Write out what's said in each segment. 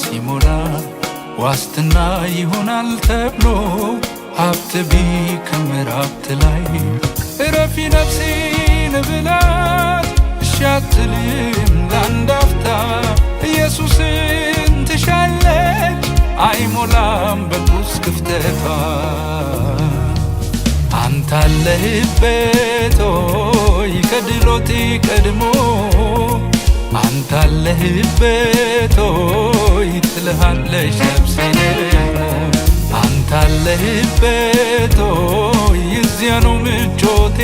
ሲሞላ ዋስትና ይሆናል ተብሎ ሀብት ቢከመር ሀብት ላይ እረፊ ነፍሴን ብላት እሺ አትልም ለአንድ አፍታ ኢየሱስን ትሻለች አይሞላም በቁስ ክፍተቷ። አንተ አለህበት ሆይ ከድሎቴ ቀድሞ አንተ አለህበት ሆይ ትልሃለች ነፍሴ ደግሞ አንተ አለህበት ሆይ እዚያ ነው ምቾቴ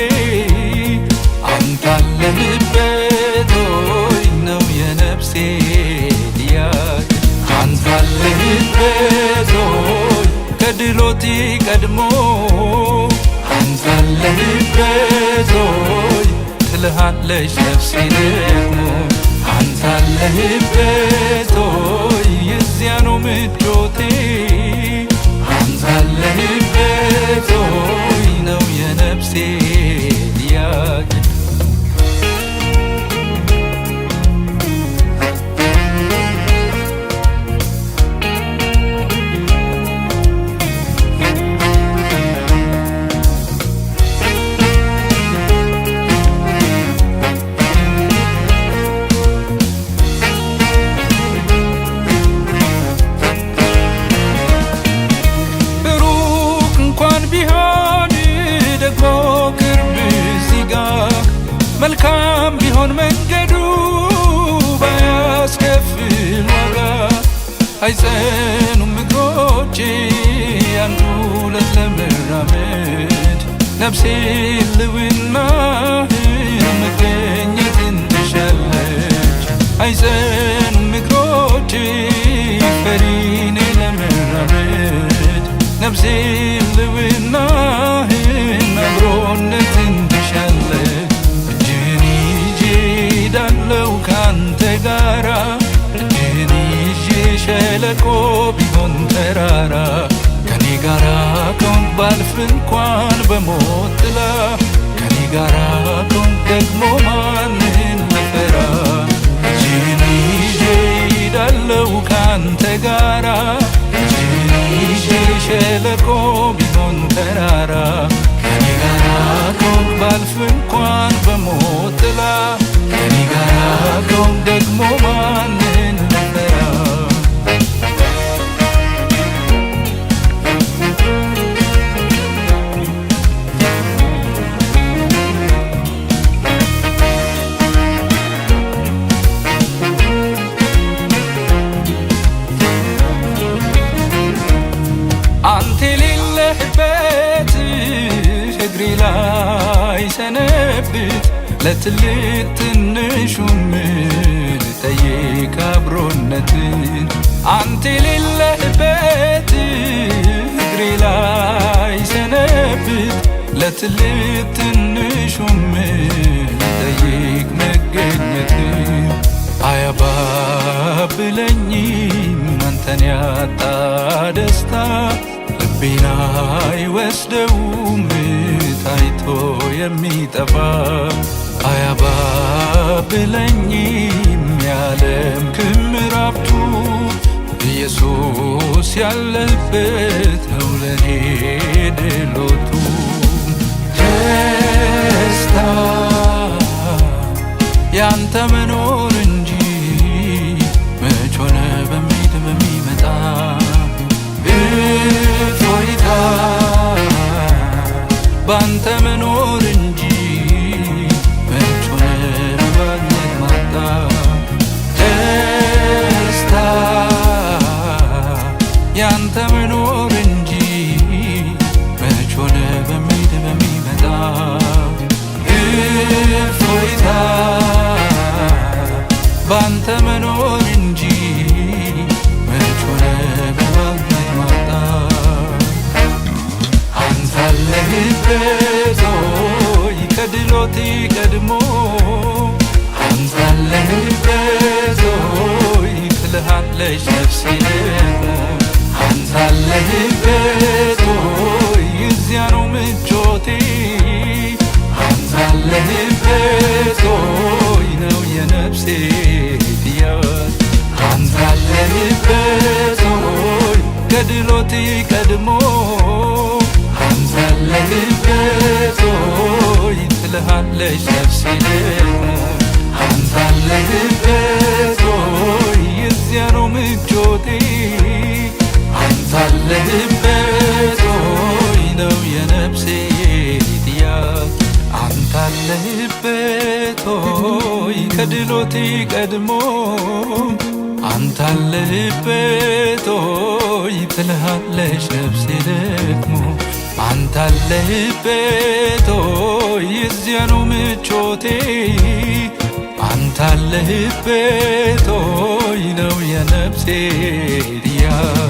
አንተ አለህበት ሆይ ነው የነፍሴ ጥያቄ አንተ አለህበት ሆይ ከድሎቴ ቀድሞ አንተ አለህበት ሆይ ትልሃለች ነፍሴ ደግሞ አንተ አለህበት ሆይ እዚያ ነው ምቾቴ አንተ አለህበት ሆይ ነው የነፍሴ ጥያቄ። ሩቅ እንኳን ቢሆን ደግሞ ቅርብ እዚህ ጋ መልካም ቢሆን መንገዱ ባያስከፍል ዋጋ አይጸኑም እግሮቼ አንድ ሁለት ለመራመድ ነፍሴ ልውናህን መገኘትን ትሻለች አይጸኑም እግሮቼ ፈሪ ነኝ ለመራመድ ነፍሴ ልውናህን አብሮነትን ትሻለች እጅህን ይዤ እሄዳለሁ ካንተ ጋራ እጅህን ይዤ ሸለቆ ቢሆን ተራራ ከኔ ጋራ ከሆንክ ባልፍ እንኳን በሞት ጥላ ከኔ ጋራ ከሆንክ ደግሞ ማንን ልፈራ እጅህን ይዤ እሄዳለሁ ካንተ ጋራ እጅህን ይዤ ሸለቆ ቢሆን ተራራ ከኔ ጋራ ከሆንክ ባልፍ እንኳን በሞት ጥላ ከኔ ጋራ ከሆንክ ደግሞ ማንን ልፈራ። አንተ የሌለህበት እግሬ ላይ ሰነብት ለትልቅ ትንሹም ልጠይቅ አብሮነትን አንተ የሌለህበት እግሬ ላይ ሰነብት ለትልቅ ትንሹም ልጠይቅ መገኘትን አያባብለኝም አንተን ያጣ ደስታ ልቤን አይወስደውም ታይቶ የሚጠፋ አያባብለኝም የዓለም ክምር ሀብቱ ኢየሱስ ያለበት ነው ለኔ ድሎቱ። ደስታ ያንተ መኖር እንጂ መች ሆነ በሚሄድ በሚመጣ እፎይታ ባንተ መኖር እንጂ መች ሆነ በማግኘት ማጣት ደስታ ያንተ መኖር እንጂ መች ሆነ በሚሄድ በሚመጣ እፎይታ ባንተ መኖር እንጂ መች ሆነ በማግኘት ማጣት አንተ አለህበት ሆይ ከድሎቴ ቀድሞ አንተ አለህበት ሆይ ትልሃለች ነፍሴ ደግሞ አንተ አለህበት ሆይ እዚያ ነው ምቾቴ አንተ አለህበት ሆይ ነው የነፍሴ ጥያቄ አንተ አለህበት ትልሃለች ነፍሴ ደግሞ። አንተ አለህበት ሆይ የዚያ ነው ምቾቴ፣ አንተ አለህበት ሆይ ነው የነፍሴ ጥያቄ። አንተ አለህበት ሆይ ከድሎቴ ቀድሞ፣ አንተ አለህበት ሆይ ትልሃለች ነፍሴ ደግሞ። አንተ አለህበት ሆይ የዚያ ነው ምቾቴ፣ አንተ አለህበት ሆይ ነው የነፍሴ ጥያቄ።